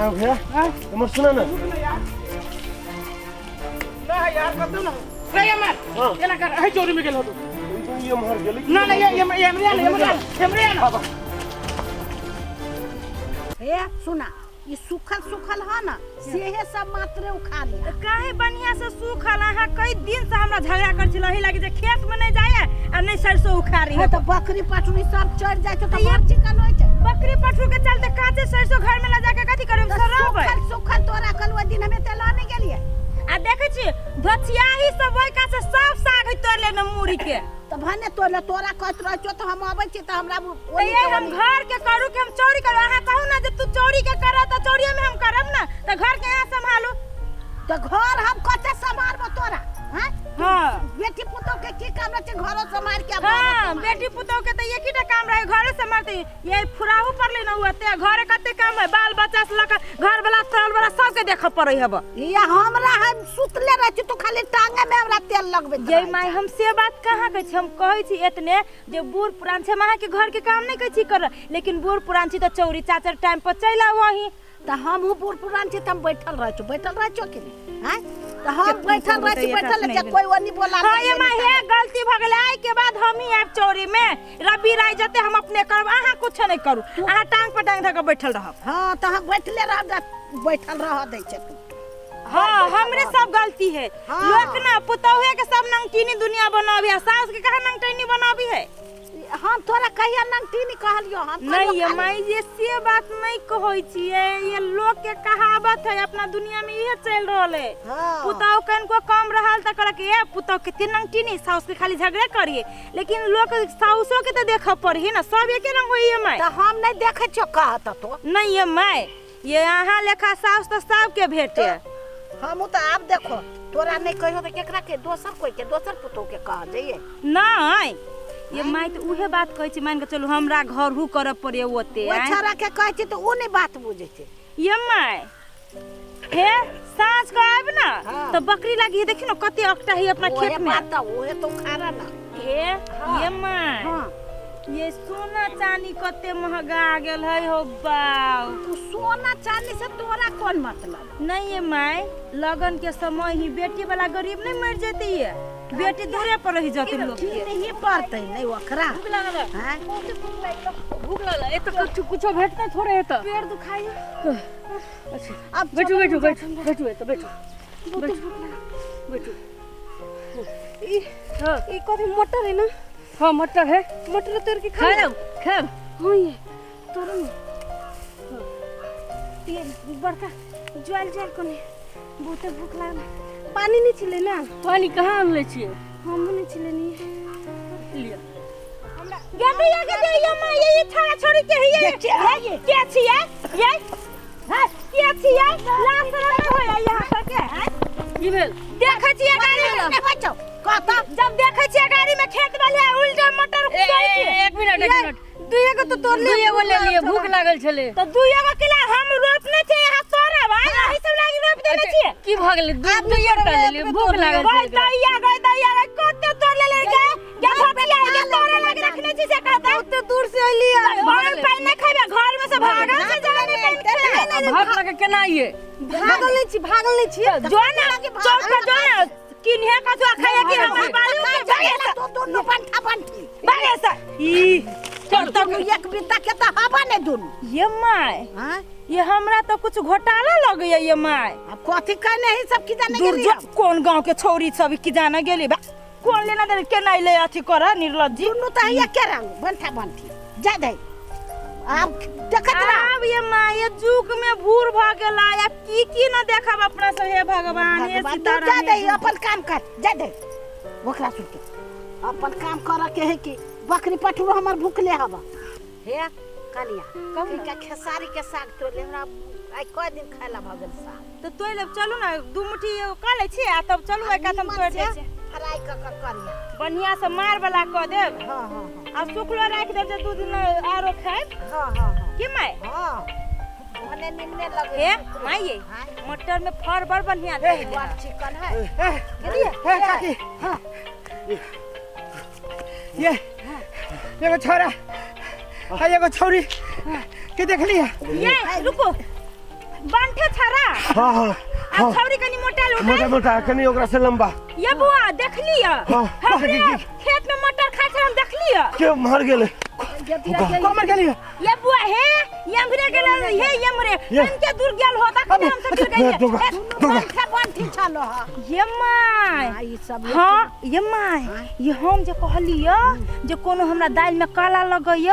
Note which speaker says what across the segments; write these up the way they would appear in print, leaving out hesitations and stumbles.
Speaker 1: हाँ भैया, हमर सुना ना।
Speaker 2: ना यार, कतौ ना रे ये मार।
Speaker 1: हाँ।
Speaker 2: एना कर, एहि चोरी में गेल हो तू।
Speaker 1: ई तो ये मर गेलै।
Speaker 2: ना ना, ये ये ये हमरे आना, ये हमरे आना, हमरे आना।
Speaker 3: हे सुना, ई सुखल सुखल ह ना, सेहे सब मात्रे उखाड़ ले।
Speaker 4: काहे बढ़िया से सूखल? अहाँ कई दिन से हमरा झगड़ा कर छल, एही लागी जे खेत में नहीं जाए आ नहीं सरसों उखाड़ी।
Speaker 3: हाँ, तो बकरी पटुरी सब चढ़ जाइ छै
Speaker 4: तऽ
Speaker 3: तऽ बड़ चिकन होइ छै।
Speaker 4: बकरी पठरू के चलते काचे सरसों घर में ला जाके कथी करब?
Speaker 3: तऽ
Speaker 4: सड़बै।
Speaker 3: सुखल सुखल तोरा कल ओहि दिन हमे तेला नहि गेलियै।
Speaker 4: आ देखै छी धोचियाही सब ओहि कात से सब साग है तोड़ लेने मूड़ी के।
Speaker 3: तऽ भने तोरा तोरा कहैत रहै छौ तऽ हम अबै छी तऽ हमरा
Speaker 4: तऽ
Speaker 3: ओनी
Speaker 4: ये
Speaker 3: के
Speaker 4: हम
Speaker 3: ओनी।
Speaker 4: घर के करू कि हम चोरी करू? अहाँ कहू ना जे तू चोरी के कर तऽ चोरिये में हम करब ना, तऽ घर के यहाँ संभालू।
Speaker 3: तऽ घर हम कते सम्हारबो तोरा? हैं?
Speaker 4: हाँ।
Speaker 3: बेटी पुतोह के की काम रहै छै? घरो सम्हार के आ घरो
Speaker 4: हाँ।
Speaker 3: सम्हार।
Speaker 4: बेटी पुतोह के तऽ एक ही टा काम रहे, घरे सम्हारते। ये फुराहू पड़ले ना हुआ ते घरे कते काम है, बाल बच्चा से लऽ घर वाला तल वाला सबके देखऽ पड़ै हब।
Speaker 3: या हमरा हम सुतले रहै छी, तू खाली टांगे में हमरा तेल लगबैत
Speaker 4: ये
Speaker 3: रहै
Speaker 4: माय
Speaker 3: छै।
Speaker 4: हम से बात कहाँ कहै छी? हम कहै छी एतने जे बूढ़ पुरान छै, हम अहाँके घर के काम नहि कहै छी कर, लेकिन बूढ़ पुरान छी तऽ चौरी चाचर टाइम पर चलि आउ अहीं।
Speaker 3: तऽ हमहूँ बूढ़ पुरान छी तऽ हम बैठल रहै छी, बैठल रहै छौ कि नहि? आँय, तऽ हम
Speaker 4: केतनो
Speaker 3: बैठल रहै छी,
Speaker 4: बताइए,
Speaker 3: बैठल रहै छी,
Speaker 4: नहीं।
Speaker 3: कोइ ओनी बोला।
Speaker 4: हाँ ये माय, हे गलती भऽ गेलै। आइ के बाद हम ही आयब चौरी में, रबी राय जते हम अपने करब, अहाँ कुछ नहीं करू, अहाँ टांग पर टांग धऽ कऽ बैठल रहब।
Speaker 3: हाँ, तऽ हम बैठले रहब, बैठल रह दै छै तू।
Speaker 4: हाँ, हमरे सब गलती है।
Speaker 3: हाँ।
Speaker 4: लोक ना पुतौहे के सब नंगटीनी दुनिया बनाबी है, सास के कहाँ नंगटीनी बनाबी है?
Speaker 3: हम तोरा कहिया नंगटीनी कहलियो? हम कहलियो
Speaker 4: नहीं ये
Speaker 3: खाली-
Speaker 4: माई, ये से बात नहीं कहै छियै, ये लोक के कहावत है, अपना दुनिया में इहे चलि रहल है।
Speaker 3: हाँ।
Speaker 4: पुतहु कनिको कम रहल तऽ कहलक ए पुतहु कते नंगटीनी, साउस के खाली झगड़े करिए, लेकिन लोक साउसो के तऽ देखऽ पड़ही ना, सब एके रंग होइए माई।
Speaker 3: तऽ हम नहीं देखै छियो कहत तो।
Speaker 4: नहीं ये माई, ये अहाँ लेखा साउस तऽ सबके भेटे।
Speaker 3: हमहूँ तऽ आब देखो तोरा नहीं कहियो तऽ केकरा के, दोसर कोई के, दोसर पुतोह के कह जइए।
Speaker 4: नहीं ये माई, तऽ उहे बात कहै छी, मान के चलू हमरा घर हु करऽ पड़े ओते।
Speaker 3: ओहि
Speaker 4: आँय?
Speaker 3: छौड़ा के कहै छी तऽ ओ नहीं बात बुझै छै।
Speaker 4: ये माय, हे साँझ के आबि ना।
Speaker 3: हाँ।
Speaker 4: तऽ बकरी लागी है, देखी ना कते अकटा है अपना
Speaker 3: ओहे
Speaker 4: खेत में।
Speaker 3: बात तऽ ओहे तो खारा ना।
Speaker 4: हे ये my,
Speaker 3: हाँ।
Speaker 4: ये सोना चांदी कते महंगा गेल है हो बाउ।
Speaker 3: तू सोना चांदी से तोरा कौन मतलब?
Speaker 4: नहीं ये माय, लगन के समय ही बेटी वाला गरीब नहीं मर जेती है, बेटी दूरे पर रह जती लोग
Speaker 3: की
Speaker 4: के।
Speaker 3: नहीं पड़तै नहीं ओकरा।
Speaker 4: भूख लागल है।
Speaker 3: हाँ?
Speaker 5: भूख लागल, एतऽ कुछ कुछो भेटतै थोड़े एतऽ?
Speaker 4: पेट दुखाई।
Speaker 3: अब
Speaker 5: बैठू बैठू बैठू बैठू, एतऽ बैठू बैठू बैठू।
Speaker 6: ई
Speaker 5: हाँ।
Speaker 6: ई कथी मटर है ना?
Speaker 5: हाँ, मटर है।
Speaker 6: मटर तोड़ के खा।
Speaker 5: खायब खायब?
Speaker 6: हाँ, ये तोड़ ना, ये बड़का ज्वाल ज्वाल कोने, बहुते भूख लागल। पानी नहीं छिले ना?
Speaker 5: पानी कहाँ आनले छियै?
Speaker 6: हमहूँ नहीं छिले नहीं।
Speaker 5: लिअ।
Speaker 4: गेंदैया के दे ये माय, ये छाड़ा छोड़ी के है ये। ये के छियै ये? हां, के छियै? लाज शरम नहीं होया यहाँ पर के हैं?
Speaker 5: की भेल?
Speaker 4: देखै छियै गाड़ी में
Speaker 3: नहीं बचो कहता।
Speaker 4: जब देखै छियै गाड़ी में खेत वाले उल्टा मटर
Speaker 5: ए,
Speaker 4: तोड़ै
Speaker 5: ए,
Speaker 4: छियै।
Speaker 5: एक मिनट, एक मिनट।
Speaker 6: दुइए गो तो तोड़ ले।
Speaker 5: दुइए गो ले लिए, भूख लागल छलै।
Speaker 4: तो दुइए गो किला हम रोपने छियै यहाँ सौरभ आइ, अही सब लागी रोप देने छियै।
Speaker 5: की भऽ गेलै? दू दुइए टा ले लिए, भूख लागल
Speaker 4: गई
Speaker 5: छलै।
Speaker 4: दैया गई दैया गई, कते तोड़ ले ले गे गे भतिया गे, तोड़े लागी रखने छी से कहता।
Speaker 6: बहुते दूर से अइली है।
Speaker 4: घर पानि नहीं खैबे, घर में से भागल से जाने पानि खेबे।
Speaker 5: भाग लगे केना आइए?
Speaker 6: भागल नहीं छी, भागल नहीं छी।
Speaker 4: जो ना चौक पर जो ना किन्हे कछुआ खाइए कि हमर बालू के भागे से।
Speaker 3: तू दुनू बंठा बंठी।
Speaker 4: भागे से ई
Speaker 3: चल दुनू एक बित्ता के तऽ हवा नहीं दुनू।
Speaker 4: ये my,
Speaker 3: हाँ?
Speaker 4: ये हमरा तो कुछ घोटाला लगैया ये my.
Speaker 3: अब कथी कहने है सब की जाने
Speaker 4: दूर
Speaker 3: गेली।
Speaker 4: जो कोन गांव के छौरी सब की जाने गेली बा, कोन लेना दे के नहीं ले अथी कर निर्लज्जी।
Speaker 3: दुनू तऽ हैया के रंग बंठा बंठी जा दे, आब देखैत रह।
Speaker 4: आब ये my, ये जुग में भूर भ गेला, आब की की न देखब अपना सब, हे भगवान हे
Speaker 3: भगवान, तू जा
Speaker 4: सीताराम।
Speaker 3: दे, अपन काम कर, जा दे ओकरा सुन के अपन काम कर के है कि बकरी पठुर हमर भूखले हवा। हे कनिया, कनिया, खेसारी के साग तोड़ ले, हमरा आइ कय दिन खाय ला भऽ गेल साग।
Speaker 4: तो तोड़ लेब, चलू ना दू मुट्ठी कऽ लै छी आ तब चलू एक हम
Speaker 3: निमन
Speaker 4: तोड़
Speaker 3: से
Speaker 4: दै छी।
Speaker 3: फ्राई कऽ कऽ करिया।
Speaker 4: बढ़िया से मार वाला कऽ देब।
Speaker 3: हाँ हाँ हाँ।
Speaker 4: आ सुखलो राखि देब जे दू दिन आरो खायब।
Speaker 3: हाँ हाँ हाँ।
Speaker 4: की my?
Speaker 3: हाँ, ओहने निमने लगे।
Speaker 4: हे माय, ये
Speaker 3: हाँ?
Speaker 4: मटर में फर बड़ बढ़िया दे।
Speaker 3: बड़ चिकन है।
Speaker 1: ए काकी, ये एगो छोरा आ एगो छौरी के देखली है?
Speaker 4: ये रुको, बाप।
Speaker 1: हाँ हाँ।
Speaker 4: आ छौरी कनी मोटा लोटा।
Speaker 1: मोटा मोटा कनी ओकरा से लंबा।
Speaker 4: ये बुआ देख लिया।
Speaker 1: हाँ,
Speaker 4: हमरे खेत में मटर खाइ छै, हम देख लिया।
Speaker 1: के मर गेलै?
Speaker 2: को मर गेली?
Speaker 4: ये बुआ हे यमरे गेल, हे यमरे इनके दूर गेल होता कनी हम सब गिर गइल।
Speaker 3: पंखा बंठी छलो ह।
Speaker 4: ये my
Speaker 3: ई सब।
Speaker 4: हाँ ये my, ये हम जे कहलिय जे कोनो हमरा दालि में काला लगैय,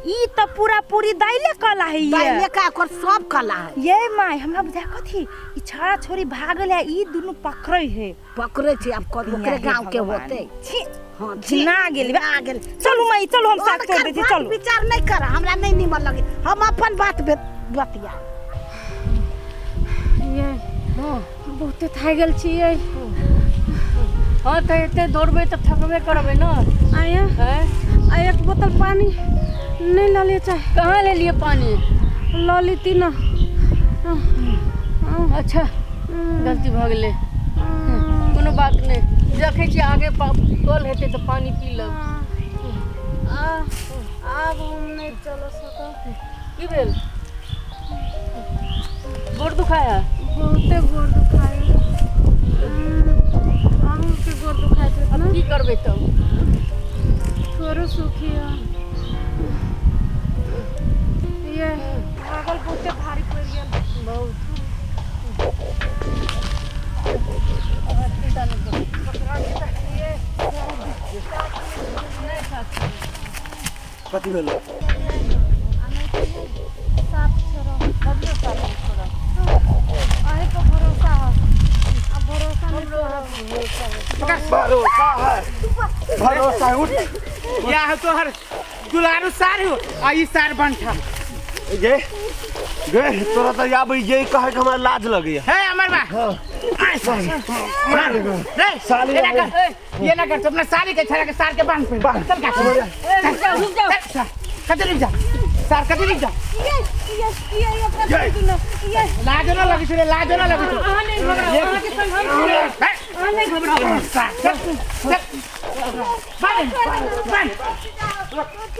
Speaker 4: ई त पूरा पूरी दाइले काला है। ये
Speaker 3: दाइले का ओकर सब काला है।
Speaker 4: ये my हमरा बुझा कथी ई छाड़ा छोरी भागल है, ई दुनु पकड़ै है।
Speaker 3: पकड़ै छै अब ओकरे गांव के होते।
Speaker 4: छी
Speaker 3: हां
Speaker 4: झिना गेल
Speaker 3: आ गेल।
Speaker 4: चलू माई चलू, हम साग तोड़ दै छी, चलू।
Speaker 3: विचार नहीं कर, हमरा नहीं निमन लगे, हम अपन बात बतिया।
Speaker 6: ये बहुते थाकि गेल छियै। हाँ तो एते दौड़बै तऽ थकबे करबै ना।
Speaker 5: आया आ एक बोतल पानी नहीं ल लिए चाहे।
Speaker 6: कहाँ ले लिए पानी?
Speaker 5: ल लेती ना।
Speaker 6: अच्छा गलती भऽ गेलै, कोनो बात नहीं, देखै छियै आगे कल हेतै तऽ पानी पी लेब।
Speaker 5: आब हम नहीं चल सकब।
Speaker 6: की भेल? गोड़ दुखाया?
Speaker 5: बहुते गोड़ दुखाया। अहूँके गोड़ दुखाइत होत ना?
Speaker 6: की करबै तब?
Speaker 5: थोड़ो सुखी है। ये बगल बहुते भारी पड़ि गेल।
Speaker 6: बहुत।
Speaker 1: कथी भेल?
Speaker 5: साफ छोड़ो, बदलो साफ छोड़ो। अहीं पर भरोसा है, अब भरोसा नहीं तोहर।
Speaker 1: भरोसा है, भरोसा है। उठ
Speaker 2: या है तोहर दुलारू सार हो आ ई सार बंठा।
Speaker 1: ये गे तोरा तो आबै ये कहै के हमरा लाज लगैया।
Speaker 2: हे अमर बा
Speaker 1: हां
Speaker 2: मार रे
Speaker 1: साली
Speaker 2: ये ना कर, ये ना कर, तो अपना साली के छड़ा के सार के बांध पे चल का।
Speaker 6: रुक जाओ रुक जाओ,
Speaker 2: कते रुक जा सार, कते रुक जा।
Speaker 5: ये ये ये ओकरा छोड़ दू ना। ये
Speaker 2: लाज ना लगै छै रे, लाज ना लगै छै।
Speaker 6: अहाँ नहीं घबराउ, अहाँ के संग हम छी। अहाँ नहीं घबराउ।
Speaker 2: सार चल चल बांध बांध बांध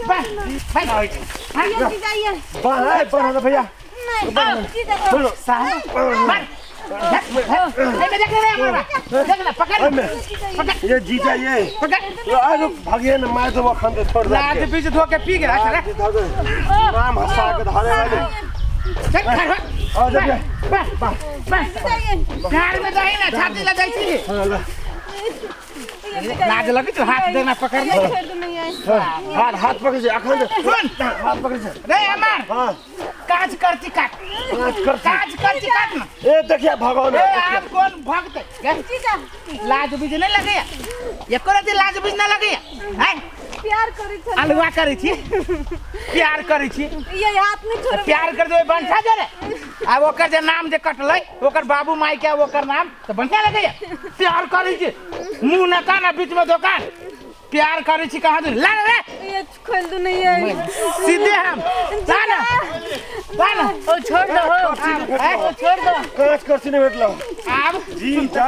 Speaker 2: बांध।
Speaker 5: ये जीजा ये
Speaker 1: बांध बांध भैया।
Speaker 5: नहीं जीजा
Speaker 1: सुनो
Speaker 2: सार बांध। ए देख रे अमर बा, देख ना, पकड़ पकड़
Speaker 1: ये जीजा ये
Speaker 2: पकड़।
Speaker 1: आ भागिए ना, मार देबो अखन तो छोड़ दे।
Speaker 2: लाज बीच धो के पी गेल। अच्छा
Speaker 1: नाम हंसा के धरे वाले।
Speaker 2: चल खड़
Speaker 1: आ जा
Speaker 2: बस बस बस घर में जाई ना, छाती ला जाई छी। लाज लगे तो हाथ देना पकड़ ले।
Speaker 5: छोड़ दू नहीं।
Speaker 1: हाथ हाथ पकड़ छै अखन,
Speaker 2: सुन
Speaker 1: हाथ पकड़ छै
Speaker 2: रे अमर।
Speaker 1: हां
Speaker 2: काज करती काट, काज करती काट ना।
Speaker 1: ए देखिया भगवान
Speaker 2: ए आप कौन भगत? लाज बीज नहीं लगे एको रति, लाज बीज ना लगे हैं।
Speaker 5: प्यार करै छी,
Speaker 2: अलुआ करै छी, प्यार करै छी।
Speaker 5: ये हाथ नहीं छोड़ब।
Speaker 2: प्यार कर देबै बंठा जरे। आ ओकर जे नाम जे कटलै ओकर बाबू माई के ओकर नाम तो बढ़िया लगैया। प्यार करै छी, मुंह न कान बीच में दुकान। प्यार करै छी कहाँ दूर ला रे।
Speaker 5: ये खोल दू नहीं है
Speaker 2: सीधे हम ला ना ला ना।
Speaker 6: ओ छोड़ दो, ओ छोड़ दो।
Speaker 1: कांच करसी नहीं भेटलो
Speaker 2: आब
Speaker 1: जी जा।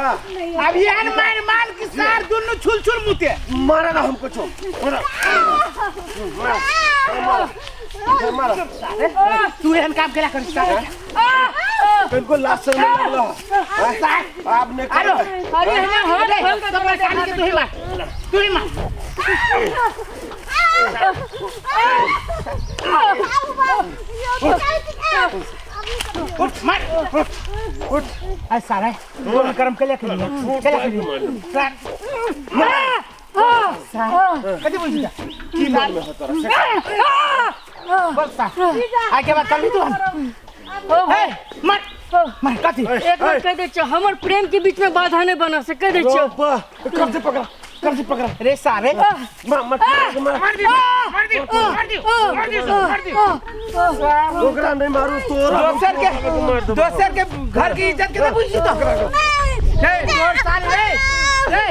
Speaker 2: अब यार मार मार के सार दुनु छुल छुल मुते
Speaker 1: मारा ना हमको छो मारा मारा मारा।
Speaker 2: तू एहन काम केला कर सार?
Speaker 1: बिल्कुल लास्ट से लगलो आपने।
Speaker 2: अरे
Speaker 6: अरे हम हाथ खोल
Speaker 2: के साली के तू ही मार, तू ही मार। उठ मार उठ उठ। अरे साला गोल करम के लेके चला सार सार कथि बोल जा
Speaker 1: की मन में हो तोरा
Speaker 2: बोल सार। आगे बात कर ली तू। हे मार मार कथि।
Speaker 6: एक बार कह दै छियौ, हमर प्रेम के बीच में बाधा नहीं बना से कह दै छियौ।
Speaker 1: कब से पकड़ा, कब से पकड़ा
Speaker 2: रे सारे।
Speaker 1: मार मार
Speaker 2: मार दी मार दी मार दी मार दी मार दी।
Speaker 1: ओकरा नहीं मारू तोरा।
Speaker 2: दोसर के दोसर के घर की इज्जत के बुझी तो। ए तोर साले रे रे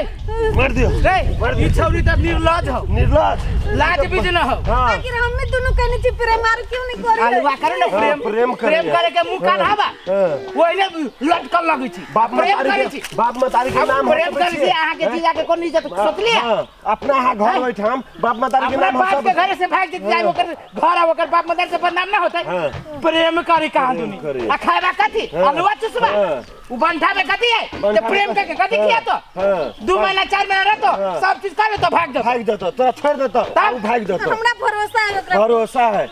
Speaker 1: मार दियो।
Speaker 2: रे, ई छौरी त निर्लज हौ।
Speaker 1: निर्लज।
Speaker 2: लाज बीज न हौ।
Speaker 1: हाँ।
Speaker 5: आखिर हमें दोनों कहने छी प्रेम आर क्यों नहीं करी?
Speaker 2: आलुआ करे न प्रेम।
Speaker 1: हाँ, प्रेम करे।
Speaker 2: प्रेम करे के मुंह कान हवा।
Speaker 1: हाँ।
Speaker 2: ओहिले लटकल लगै छी।
Speaker 1: बाप
Speaker 2: प्रेम
Speaker 1: मतारी
Speaker 2: करै
Speaker 1: के
Speaker 2: छी।
Speaker 1: बाप मतारी के
Speaker 2: हम
Speaker 1: नाम
Speaker 2: प्रेम
Speaker 1: हटबै
Speaker 2: करै छी
Speaker 1: छियै।
Speaker 2: अहाँ के जीजा के कोन इज्जत सोचलियै?
Speaker 1: हाँ, अपना यहाँ घर बैठाम बाप मतारी के
Speaker 2: अपना
Speaker 1: नाम
Speaker 2: बाप
Speaker 1: हम
Speaker 2: के
Speaker 1: सब
Speaker 2: घरे से भाग जेतै जाय ओकर घर आ ओकर बाप मदर से बदनाम ना होतै।
Speaker 1: हाँ।
Speaker 2: प्रेम करे कहाँ दुनी
Speaker 1: करे।
Speaker 2: आ खाएबा कथी?
Speaker 1: हाँ।
Speaker 2: आलुआ चुसबा।
Speaker 1: हाँ।
Speaker 2: उ बंठा में कथी है? ते
Speaker 1: बंठा में
Speaker 2: प्रेम
Speaker 1: कथी?
Speaker 2: करके कथी किया तो?
Speaker 1: हाँ।
Speaker 2: 2 महीना 4 महीना रहतो,
Speaker 1: हाँ।
Speaker 2: सब चीज कर लेतो, भाग जातो।
Speaker 1: भाग जतो, तोरा छोड़ देतो।
Speaker 2: तब?
Speaker 1: उ भाग जतो।
Speaker 5: हमरा भरोसा है ओकरा।
Speaker 1: भरोसा है।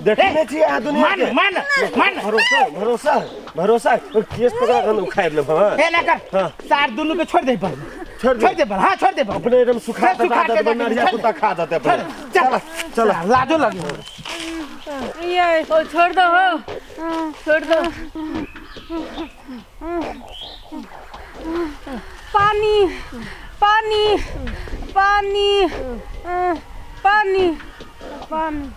Speaker 1: देखने
Speaker 2: ए,
Speaker 1: छियै अहाँ दुनिया
Speaker 2: मान
Speaker 1: के।
Speaker 2: मान मान।
Speaker 1: भरोसा भरोसा है, भरोसा है। ओ केस पकड़ा के उखाड़ लेब। हाँ।
Speaker 2: ए ना कर।
Speaker 1: हाँ।
Speaker 2: सार दुनू के छोड़ दे पर।
Speaker 1: छोड़ दे।
Speaker 2: छोड़ दे पर, हाँ, छोड़ दे पर।
Speaker 1: अपने एकदम सुखा
Speaker 2: सुखा के
Speaker 1: देते, नरिया
Speaker 2: छोड़ दे।
Speaker 1: कुत्ता खा देते अपने।
Speaker 2: चल।
Speaker 1: चल।
Speaker 2: लाजो लगे।
Speaker 5: ये
Speaker 6: ओ छोड़ दो हो, छोड़ दो।
Speaker 5: पानी पानी पानी, पानी पानी।